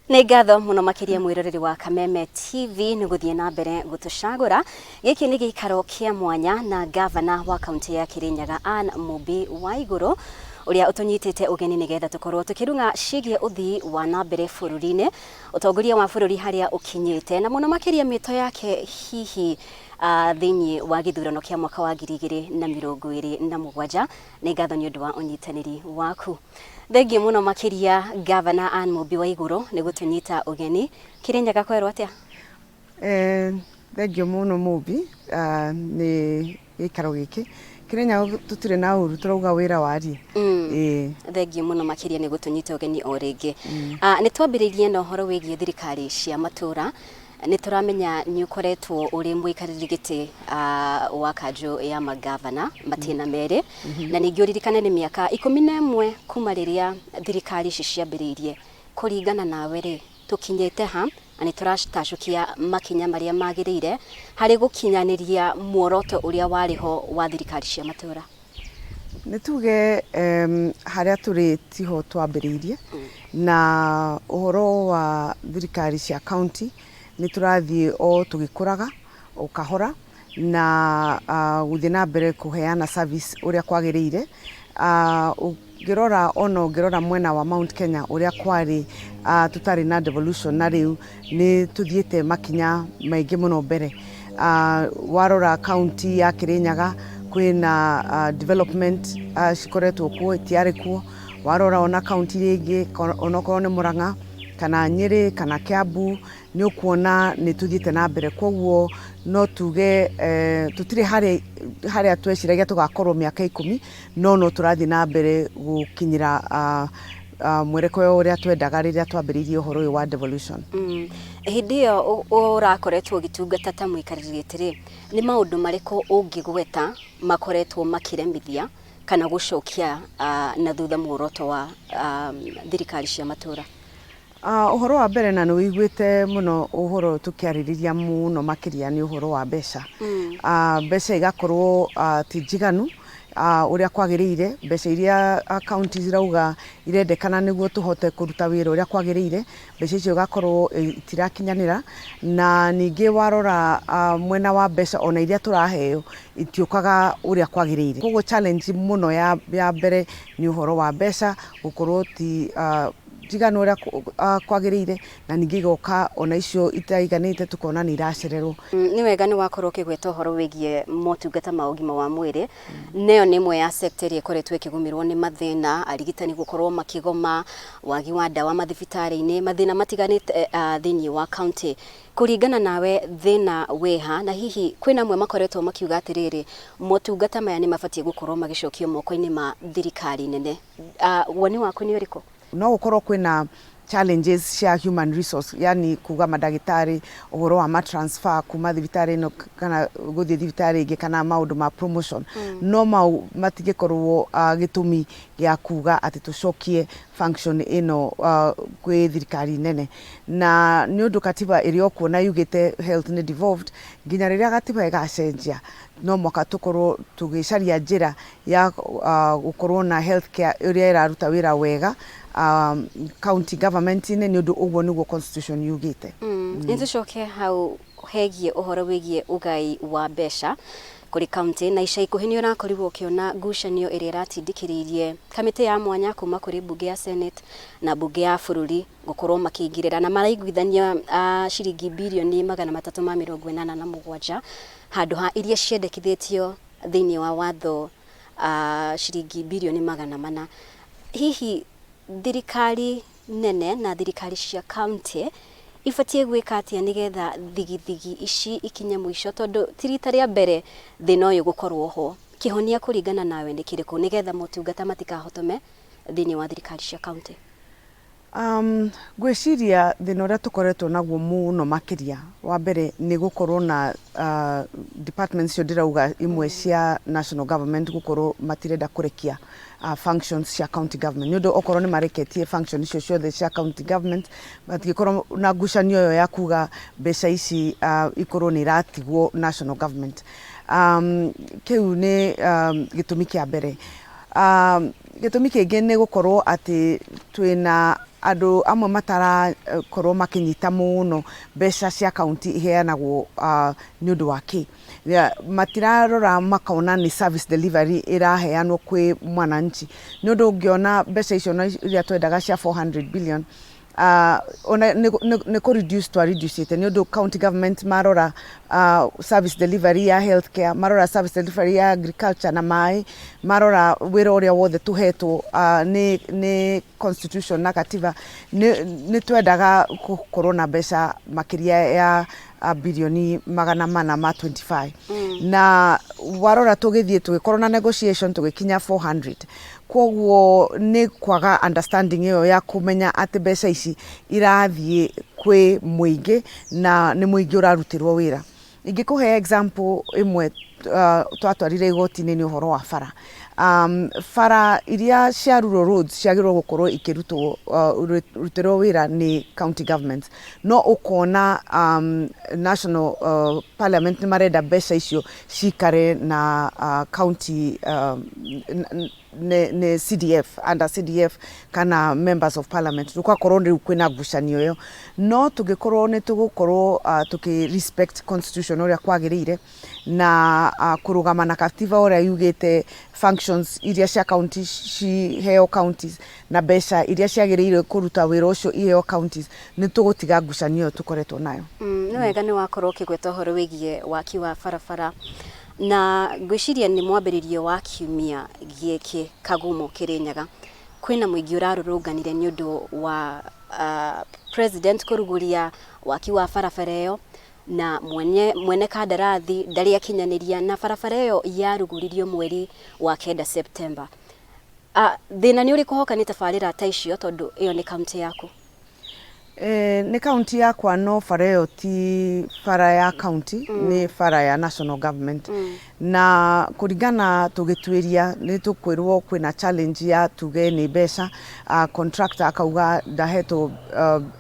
Nĩ ngatho mũno makĩria mwĩroreri wa Kameme TV nĩ gũthiĩ na mbere gũtũcagũra. Gĩkĩ nĩ gĩikaro kĩa mwanya na gavana wa kaunti ya Kirinyaga Ann Mumbi Waigũrũ ũrĩa ũtũnyitĩte ũgeni nĩgetha tũkorwo tũkĩrung'a ciĩgiĩ ũthii wa na mbere bũrũri-inĩ, ũtongoria wa bũrũri harĩa ũkinyĩte na mũno makĩria mĩto yake hihi thĩinĩ wa gĩthurano kĩa mwaka wa 2027. Nĩ ngatho nĩ ũndũ wa ũnyitanĩri waku. Thengiũ mũno makĩria Gavana Ann Mumbi Waigũrũ nĩ gũtũnyita ũgeni. Kirinyaga kwerwo atĩa? Thengiũ mũno Mumbi nĩ gĩikaro gĩkĩ. Kirinyaga tũtirĩ na ũru, tũrauga wĩra warie. Ĩĩ. Thengiũ mũno makĩria nĩ gũtũnyita ũgeni o rĩngĩ. Nĩ twambĩrĩirie na ũhoro wĩgiĩ thirikari cia matũra. Nĩ tũramenya nĩ ũkoretwo ũrĩ mũikarĩri gĩtĩ wa kanjũ ya magavana matĩna merĩ, na ningĩ ũririkane nĩ mĩaka 11 kuma rĩrĩa thirikari ici ciambĩrĩirie. Kũringana nawe rĩ, tũkinyĩte ha na nĩ tũratacũkia makinya marĩa magĩrĩire harĩ gũkinyanĩria muoroto ũrĩa warĩ ho wa thirikari cia matũra? Nĩ tuge harĩa tũrĩ tiho twambĩrĩirie, na ũhoro wa thirikari cia county nĩ tũrathiĩ o tũgĩkũraga o kahora na gũthiĩ na mbere kũheana service ũrĩa kwagĩrĩire. Ũngĩrora ona ũngĩrora mwena wa Mount Kenya ũrĩa kwarĩ tũtarĩ na devolution na rĩu nĩ tũthiĩte makinya maingĩ mũno mbere. Warora county ya Kirinyaga kwĩna development cikoretwo kuo itiarĩ kuo. Warora ona county iria ingĩ onokorwo nĩ Murang'a kana Nyĩrĩ kana Kiambu nĩ ũkuona nĩ tũthiĩte na mbere. Koguo no tuge tũtirĩ harĩa tweciragia tũgakorwo mĩaka 10, no no tũrathiĩ na mbere gũkinyĩra mwerekeo ũrĩa twendaga rĩrĩa twambĩrĩirie ũhoro ũyũ wa devolution. Hĩndĩ ĩyo ũrakoretwo ũgĩtungata ta mũikarĩri gĩtĩ rĩ, nĩ maũndũ marĩkũ ũngĩgweta makoretwo makĩremithia kana gũcokia na thutha muoroto wa thirikari cia matũra? Ũhoro wa mbere na nĩ wĩiguĩte mũno ũhoro tũkĩarĩrĩria mũno makĩria nĩ ũhoro wa mbeca. Mbeca igakorwo ti njiganu ũrĩa kwagĩrĩire, mbeca iria county cirauga irendekana nĩguo tũhote kũruta wĩra ũrĩa kwagĩrĩire, mbeca icio igakorwo itirakinyanĩra, na ningĩ warora mwena wa mbeca ona iria tũraheo itiũkaga ũrĩa kwagĩrĩire. Koguo challenge mũno ya mbere nĩ ũhoro wa mbeca gũkorwo ti njiganu ũrĩa kwagĩrĩire, na ningĩ igoka ona icio itaiganĩte tũkona nĩ iracererwo. Nĩ wega nĩ wakorwo ũkĩgweta ũhoro wĩgiĩ motungata ma ũgima wa mwĩrĩ, nayo nĩ ĩmwe ya sector ĩrĩa ĩkoretwo ĩkĩgũmĩrwo nĩ mathĩna, arigitani gũkorwo makĩgoma, wagi wa ndawa mathibitarĩ-inĩ, mathĩna matiganĩte thĩinĩ wa county. Kũringana nawe thĩna wĩha, na hihi kwĩna amwe makoretwo makiuga atĩrĩrĩ, motungata maya nĩ mabatiĩ gũkorwo magĩcokio moko-inĩ ma thirikari nene. Woni waku nĩ ũrĩkũ? No gũkorwo kwĩna challenges cia human resource, yani kuga mandagĩtarĩ ũhoro wa ma transfer kuma thibitarĩ ĩno kana gũthiĩ thibitarĩ ĩngĩ kana maũndũ ma promotion, no mau matingĩkorwo gĩtũmi gĩa kuga atĩ tũcokie function ĩno kwĩ thirikari nene, na nĩ ũndũ katiba ĩrĩ o kuo na yugĩte health nĩ devolved, nginya rĩrĩa gatiba ĩgacenjia no mũhaka tũkorwo tũgĩcaria njĩra ya gũkorwo na health care ĩrĩa ĩraruta wĩra wega county government-inĩ, nĩ ũndũ ũguo nĩguo constitution yugĩte. Nĩ tũcoke hau hegiĩ ũhoro wĩgiĩ ũgai wa mbeca kũrĩ county, na ica ikuhĩ nĩ ũrakorirwo ũkĩona ngucanio ĩrĩa ĩratindĩkĩrĩirie kamĩtĩ ya mwanya kuma kũrĩ mbunge ya Senate na mbunge ya bũrũri gũkorwo makĩingĩrĩra na maraiguithania ciringi 387,000,000,000 handũ ha iria ciendekithĩtio thĩinĩ wa watho ciringi 400,000,000,000. Hihi thirikari nene na thirikari cia county ibatiĩ gwĩka atĩa nĩgetha thigithigi ici ikinye mũico, tondũ ti rita rĩa mbere thĩna ũyũ gũkorwo ho? Kĩhonia kũringana nawe nĩ kĩrĩkũ nĩgetha motungata matikahotome thĩinĩ wa thirikari cia county? Ngwĩciria thĩna ũrĩa tũkoretwo naguo mũno makĩria wa mbere nĩ gũkorwo na departments icio ndĩrauga imwe cia national government gũkorwo matirenda kũrekia functions cia county government, nĩ ũndũ okorwo nĩ mareketie function icio ciothe cia county government matingĩkorwo na ngucanio ĩyo ya kuga mbeca ici ikorwo nĩ iratigwo national government. Kĩu nĩ gĩtũmi kĩa mbere. Gĩtũmi kĩngĩ nĩ gũkorwo atĩ twĩna Andũ amwe matarakorwo makĩnyita mũno mbeca cia kaunti iheanagwo nĩ ũndũ wa kĩ. Matirarora makona nĩ service delivery ĩraheanwo kwĩ mwananchi. Nĩ ũndũ ũngĩona mbeca icio iria twendaga cia 400 billion, ona nĩ kũ reduce twa reduce ĩte, nĩ ũndũ county government marora service delivery ya healthcare, marora service delivery ya agriculture na maĩ, marora wĩra ũrĩa wothe tũhetwo nĩ constitution na katiba, nĩ twendaga gũkorwo na mbeca makĩria ya birioni 425. Na warora tũgĩthiĩ tũgĩkorwo na negotiation, tũgĩkinya 400. Koguo nĩ kwaga understanding ĩyo ya kũmenya atĩ mbeca ici irathiĩ kwĩ mũingĩ na nĩ mũingĩ ũrarutĩrwo wĩra. Ingĩkũhe example ĩmwe, twatwarire igoti-inĩ nĩ ũhoro wa bara. Bara iria cia rural roads ciagĩrĩirwo gũkorwo ikĩrutwo rutĩrwo wĩra nĩ county governments, no ũkona national parliament nĩ marenda mbeca icio cikare na county, nĩ CDF, under CDF kana members of parliament. Gũgakorwo rĩu kwĩna ngucanio ĩyo. No tũngĩkorwo nĩ tũgũkorwo tũkĩ respect constitution ũrĩa kwagĩrĩire na kũrũgama na katiba ũrĩa yugĩte, functions iria cia county ciheo counties na mbeca iria ciagĩrĩire kũruta wĩra ũcio iheo counties, nĩ tũgũtiga ngucanio ĩyo tũkoretwo nayo. Nĩ wega nĩ wakorwo ũkĩgweta ũhoro wĩgiĩ waki wa barabara, na ngwĩciria nĩ mwambĩrĩrio wa kiumia gĩkĩ Kagumo Kĩrĩnyaga kwĩna mũingĩ ũrarũrũnganire nĩ ũndũ wa president kũrugũria waki wa barabara ĩyo, na mwene kandarathi ndarĩ akinyanĩria, na barabara ĩyo yarugũririo mweri wa 9, September. Thĩna nĩ ũrĩkũ hoka nĩ tabarĩra ta icio, tondũ ĩyo nĩ kaunti yaku? Nĩ kaunti yakwa, no bara ĩyo ti bara ya kaunti, nĩ bara ya national government. Na kũringana tũgĩtuĩria, nĩ tũkwĩrwo kwĩna challenge ya tuge nĩ mbeca. Contractor akauga ndahetwo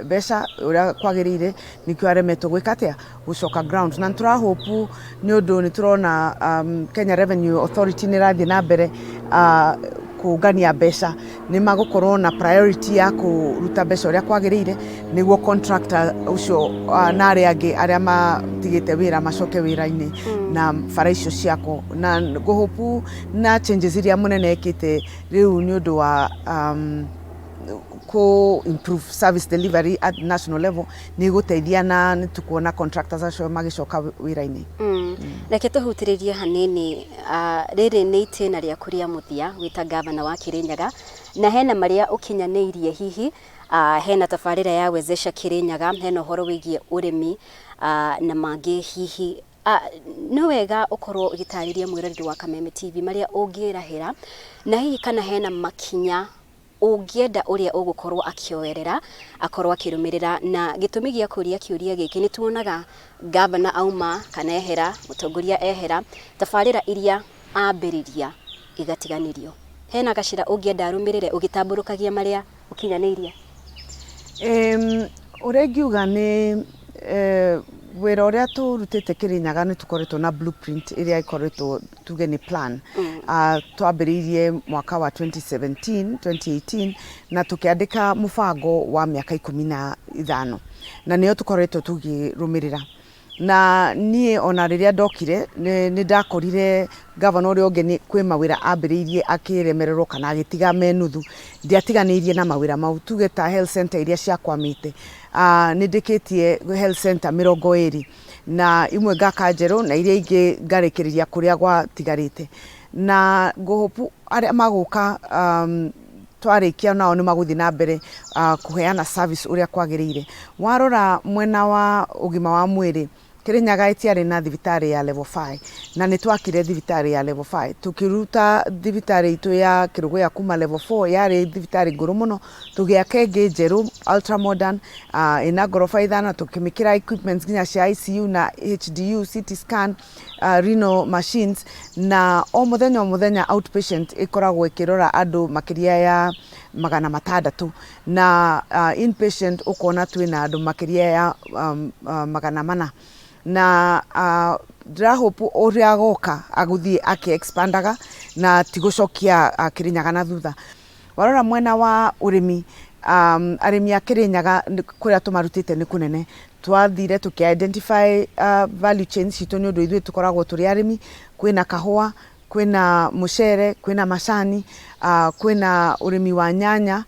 mbeca ũrĩa kwagĩrĩire, nĩkĩo aremetwo gwĩka atĩa, gũcoka ground. Na nĩtũrahope, nĩ ũndũ nĩ tũrona Kenya Revenue Authority nĩ ĩrathiĩ na mbere kũngania mbeca, nĩ magũkorwo na priority ya kũruta mbeca ũrĩa kwagĩrĩire, nĩguo contractor ũcio na arĩa angĩ arĩa matigĩte wĩra macoke wĩra-inĩ na bara icio ciakwo. Na ngũhope na changes iria mũnene ekĩte rĩu nĩ ũndũ wa kũ improve service delivery at national level, nĩ igũteithia na nĩ tũkuona contractors acio magĩcoka wĩra-inĩ. Reke tũhutĩrĩrie hanini, rĩrĩ nĩ itĩna rĩaku rĩa mũthia wĩta gavana wa Kĩrĩnyaga, na hena marĩa ũkinyanĩirie hihi, hena tabarĩra ya Wezesha Kĩrĩnyaga, hena ũhoro wĩgiĩ ũrĩmi na mangĩ hihi. No wega ũkorwo ũgĩtarĩria mwĩroreri wa Kameme TV marĩa ũngĩrahĩra, na hihi kana hena makinya ũngĩenda ũrĩa ũgũkorwo akĩoerera akorwo akĩrũmĩrĩra. Na gĩtũmi gĩa kũria kĩũria gĩkĩ, nĩ tuonaga gavana auma kana ehera, mũtongoria ehera, tabarĩra iria ambĩrĩria igatiganĩrio. Hena gacĩra ũngĩenda arũmĩrĩre ũgĩtambũrũkagia marĩa ũkinyanĩirie? Ũrĩa ingiuga nĩ wĩra ũrĩa tũrutĩte Kĩrĩnyaga, nĩ tũkoretwo na blueprint ĩrĩa ĩkoretwo, tuge nĩ plan. Twambĩrĩirie mwaka wa 2017 2018 na tũkĩandĩka mũbango wa mĩaka 15, na nĩyo tũkoretwo tũkĩrũmĩrĩra. Na niĩ ona rĩrĩa ndokire, nĩ ndakorire gavana ũrĩa ũngĩ nĩ kwĩ mawĩra ambĩrĩirie akĩremererwo kana agĩtiga me nuthu. Ndiatiganĩirie na mawĩra mau, tuge ta health center iria ciakwamĩte. Nĩ ndĩkĩtie health center 20, na imwe ngaka njerũ na iria ingĩ ngarĩkĩrĩria kũrĩa gwatigarĩte. Na ngũhope arĩa magũka twarĩkia nao nĩ magũthiĩ na mbere kũheana service ũrĩa kwagĩrĩire. Warora mwena wa ũgima wa mwĩrĩ, Kĩrĩnyaga ĩtiarĩ na thibitarĩ ya level 5, na nĩ twakire thibitarĩ ya level 5, tũkĩruta thibitarĩ itũ ya Kĩrũgũya kuma level 4, yarĩ thibitarĩ ngũrũ mũno, tũgĩaka ĩngĩ njerũ, ultra modern, ĩna ngoroba 5, tũkĩmĩkĩra equipments nginya cia ICU na HDU, CT scan, renal machines, na o mũthenya o mũthenya outpatient ĩkoragwo ĩkĩrora andũ makĩria ya 600, na inpatient ũkona twĩna andũ makĩria ya 400. Na ndĩrahope ũrĩa agoka agũthiĩ akĩ expandaga na ti gũcokia Kĩrĩnyaga na thutha. Warora mwena wa ũrĩmi, Arĩmi a Kĩrĩnyaga kũrĩa tũmarutĩte nĩ kũnene. Twathire tũkĩ identify value chains citũ nĩ ũndũ ithuĩ tũkoragwo tũrĩ arĩmi, kwĩna kahũa, kwĩna mũcere, kwĩna macani, kwĩna ũrĩmi wa nyanya,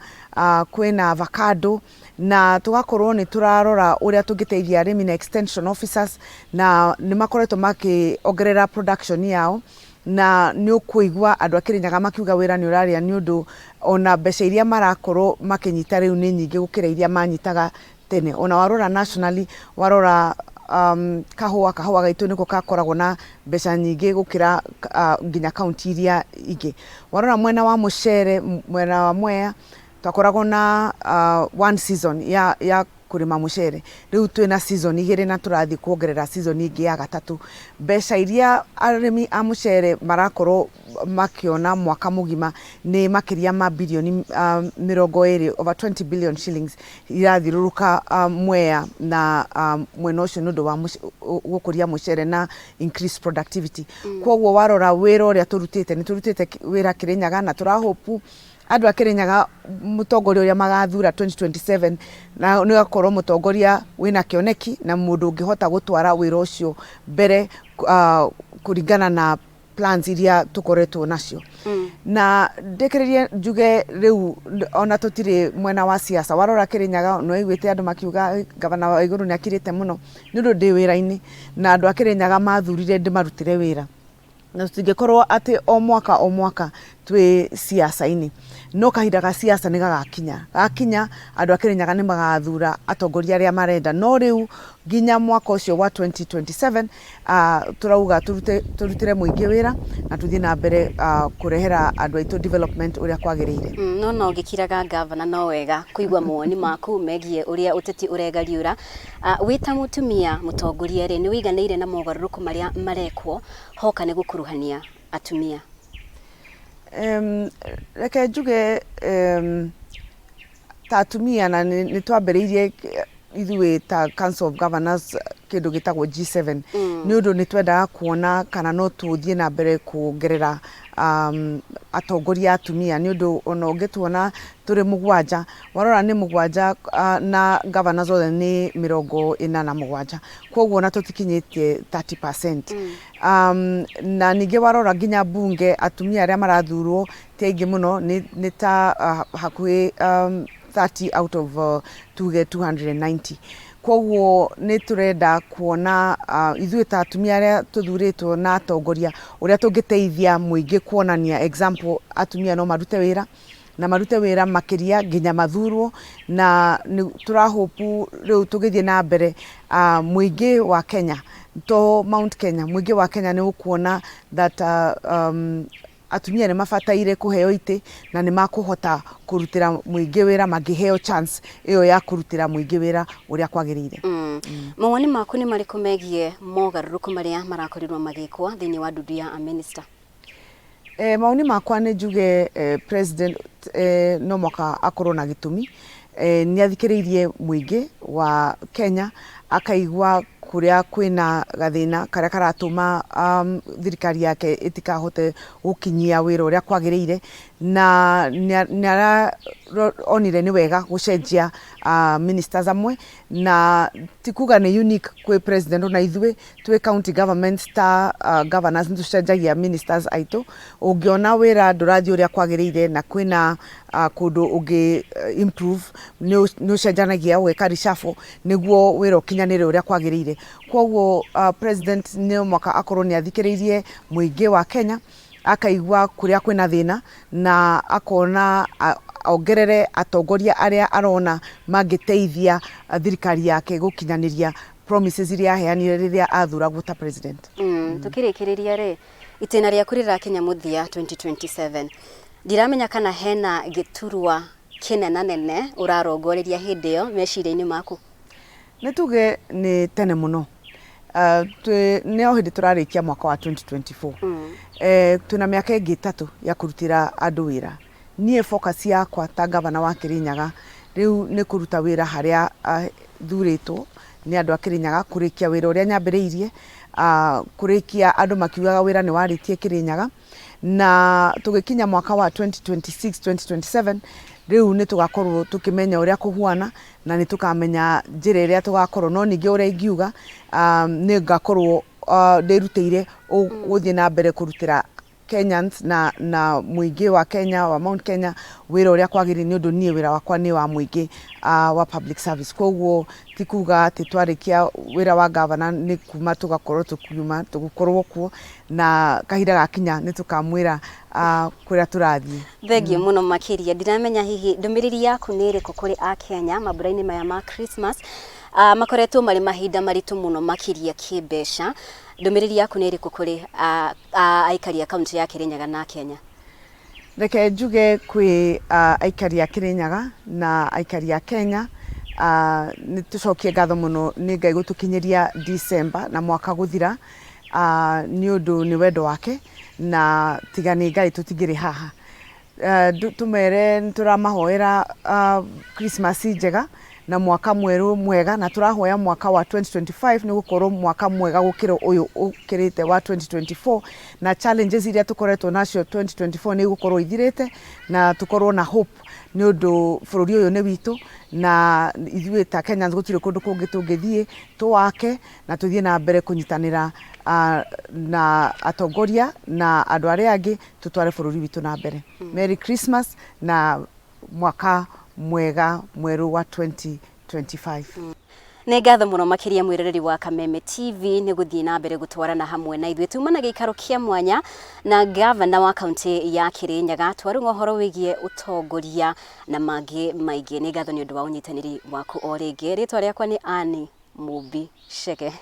kwĩna avocado, na tũgakorwo nĩ tũrarora ũrĩa tũngĩteithia arĩmi na extension officers, na nĩ makoretwo makĩongerera production yao. Na nĩ ũkũigua andũ a Kĩrĩnyaga makiuga wĩra nĩ ũrarĩa, nĩ ũndũ ona mbeca iria marakorwo makĩnyita rĩu nĩ nyingĩ gũkĩra iria manyitaga tene. Ona warora nationally, warora kahũa gaitũ nĩko gakoragwo na mbeca nyingĩ gũkĩra nginya kaunti iria ingĩ. Warora mwena wa mũcere, mwena wa Mwea, twakoragwo na one season ya kũrĩma mũcere, rĩu twĩna season igĩrĩ na tũrathiĩ kuongerera season ĩngĩ ya gatatũ. Mbeca iria arĩmi a mũcere marakorwo makĩona mwaka mũgima nĩ makĩria ma birioni 20, over 20 billion shillings irathiũrũrũka Mwea na mwena ũcio nĩ ũndũ wa gũkũria mũcere na increase productivity. Koguo warora wĩra ũrĩa tũrutĩte, nĩ tũrutĩte wĩra Kĩrĩnyaga, na tũrahopu andũ a Kĩrĩnyaga mũtongoria ũrĩa magathura 2027 na nĩ akorwo mũtongoria wĩna kĩoneki na mũndũ ũngĩhota gũtwara wĩra ũcio mbere kũringana na plans iria tũkoretwo nacio. Na ndĩkĩrĩrie njuge rĩu ona tũtirĩ mwena wa siasa. Warora Kĩrĩnyaga, nĩ waiguĩte andũ makiuga gavana wa igũrũ nĩ akirĩte mũno, nĩ ũndũ ndĩ wĩra-inĩ na andũ a Kĩrĩnyaga mathurire ndĩmarutĩre wĩra, na tũtingĩkorwo atĩ o mwaka o mwaka twĩ siasa-inĩ. No kahinda ga siasa nĩ gagakinya, gakinya andũ a Kĩrĩnyaga nĩ magathura atongoria arĩa marenda. No rĩu nginya mwaka ũcio wa 2027, tũrauga tũrutĩre mũingĩ wĩra na tũthiĩ na mbere kũrehera andũ aitũ development ũrĩa kwagĩrĩire. No ngĩkiraga gavana, no wega kũigua mawoni maku megiĩ ũrĩa ũteti ũregariũra. Wĩ ta mũtumia mũtongoria rĩ, nĩ wĩiganĩire na mogarũrũku marĩa marekwo hoka nĩ gũkuruhania atumia? Reke njuge ta atumia na nĩ twambĩrĩirie ithuĩ ta Council of Governors kĩndũ gĩtagwo G7, nĩ ũndũ nĩ twendaga kuona kana no tũthiĩ na mbere kuongerera atongoria atumia, nĩ ũndũ ona ũngĩtuona tũrĩ mũgwanja, warora nĩ mũgwanja na governors othe nĩ 47, koguo ona tũtikinyĩtie 30%. Na ningĩ warora nginya bunge, atumia arĩa marathurwo ti aingĩ mũno, nĩ ta hakuhĩ 30 out of tuge 290. Koguo nĩ tũrenda kuona ithuĩ ta atumia arĩa tũthurĩtwo na atongoria ũrĩa tũngĩteithia mũingĩ kuonania example atumia no marute wĩra na marute wĩra makĩria nginya mathurwo. Na nĩ tũrahopu rĩu tũgĩthiĩ na mbere, mũingĩ wa Kenya, to Mount Kenya, mũingĩ wa Kenya nĩ ũkuona that atumia nĩ mabataire kũheo itĩ na nĩ makũhota kũrutĩra mũingĩ wĩra mangĩheo chance ĩyo ya kũrutĩra mũingĩ wĩra ũrĩa kwagĩrĩire. Mawoni maku nĩ marĩkũ megiĩ mogarũrũku marĩa marakorirwo magĩkwo thĩinĩ wa ndundu ya minister? Maoni makwa nĩ njuge president no mwaka akorwo na gĩtũmi nĩ athikĩrĩirie mũingĩ wa Kenya, akaigua kũrĩa kwĩna gathĩna karĩa karatũma thirikari yake ĩtikahote gũkinyia wĩra ũrĩa kwagĩrĩire, na nĩ aronire nĩ wega gũcenjia ministers amwe. Na ti kuga nĩ unique kwĩ president, ona ithuĩ twĩ county governments ta governors nĩ tũcenjagia ministers aitũ ũngĩona wĩra ndũrathiĩ ũrĩa kwagĩrĩire na kwĩna kũndũ ũngĩ improve, nĩ ũcenjanagia, ũgeka reshuffle nĩguo wĩra ũkinyanĩre ũrĩa kwagĩrĩire. Koguo president nĩ mwaka akorwo nĩ athikĩrĩirie mũingĩ wa Kenya, akaigua kũrĩa kwĩna thĩna na akona ongerere atongoria arĩa arona mangĩteithia thirikari yake gũkinyanĩria promises iria aheanire rĩrĩa athuragwo ta president. Tukĩrĩkĩrĩria rĩ, itĩna rĩaku rĩrakinya mũthia 2027, ndiramenya kana hena gĩturwa kĩnenanene ũrarongoreria hĩndĩ ĩyo meciria-inĩ maku. Nĩ tuge nĩ tene mũno. Nĩ o hĩndĩ tũrarĩkia mwaka wa 2024. Twĩna mĩaka ĩngĩ 3 ya kũrutĩra andũ wĩra. Niĩ focus yakwa ta gavana wa Kĩrĩnyaga rĩu nĩ kũruta wĩra harĩa thurĩtwo nĩ andũ a Kĩrĩnyaga, kũrĩkia wĩra ũrĩa nyambĩrĩirie, kũrĩkia andũ makiugaga wĩra nĩ warĩtie Kĩrĩnyaga. Na tũgĩkinya mwaka wa 2026 2027, Rĩu nĩ tũgakorwo tũkĩmenya ũrĩa kũhuana na nĩ tũkamenya njĩra ĩrĩa tũgakorwo, no ningĩ ũrĩa ingiuga nĩ ngakorwo ndĩrutĩire gũthiĩ na mbere kũrutĩra Kenyans na, na mũingĩ wa Kenya wa Mount Kenya wĩra ũrĩa kwagĩrĩire nĩ ũndũ niĩ wĩra wakwa nĩ wa mũingĩ wa public service. Koguo ti kuga atĩ twarĩkia wĩra wa gavana nĩ kuma tũgakorwo tũkiuma, tũgũkorwo kuo na kahinda gakinya nĩ tũkamwĩra kũrĩa tũrathiĩ. Thengiũ mũno makĩria. Ndiramenya hihi ndũmĩrĩri yaku nĩ ĩrĩkũ kũrĩ Akenya mambura-inĩ maya ma Christmas. Makoretwo marĩ mahinda maritũ mũno makĩria kĩmbeca. Ndũmĩrĩri yaku nĩ ĩrĩkũ kũrĩ aikari a kaunti ya Kirinyaga na Kenya? Reke njuge kwĩ aikari a Kirinyaga na aikari a Kenya, nĩ tũcokie ngatho mũno nĩ Ngai gũtũkinyĩria December na mwaka gũthira, nĩ ũndũ nĩ wendo wake na tiga nĩ Ngai tũtingĩrĩ haha. Tũmere nĩ tũramahoera Christmas njega na mwaka mwerũ mwega na tũrahoya mwaka wa 2025 nĩ gũkorwo mwaka mwega gũkĩra ũyũ ũkĩrĩte wa 2024 na challenges iria tũkoretwo nacio 2024 nĩ igũkorwo ithirĩte na tũkorwo na hope nĩ ũndũ bũrũri ũyũ nĩ witũ na ithuĩ ta Kenyans gũtirĩ kũndũ kũngĩ tũngĩthiĩ tũwake na tũthiĩ na mbere kũnyitanĩra na atongoria na andũ arĩa angĩ tũtware bũrũri witũ na mbere. Merry Christmas na mwaka mwega mwerũ wa 2025. Nĩ ngatho mũno makĩria mwĩroreri wa Kameme TV nĩ gũthiĩ na mbere gũtwarana hamwe na ithuĩ. Tuma na gĩikaro kĩa mwanya na gavana wa kaunti ya Kirinyaga twarũng'a ũhoro wĩgiĩ ũtongoria na mangĩ maingĩ. Nĩ ngatho nĩ ũndũ wa ũnyitanĩri waku o rĩngĩ. Rĩtwa rĩakwa nĩ Anne Mũmbi Chege.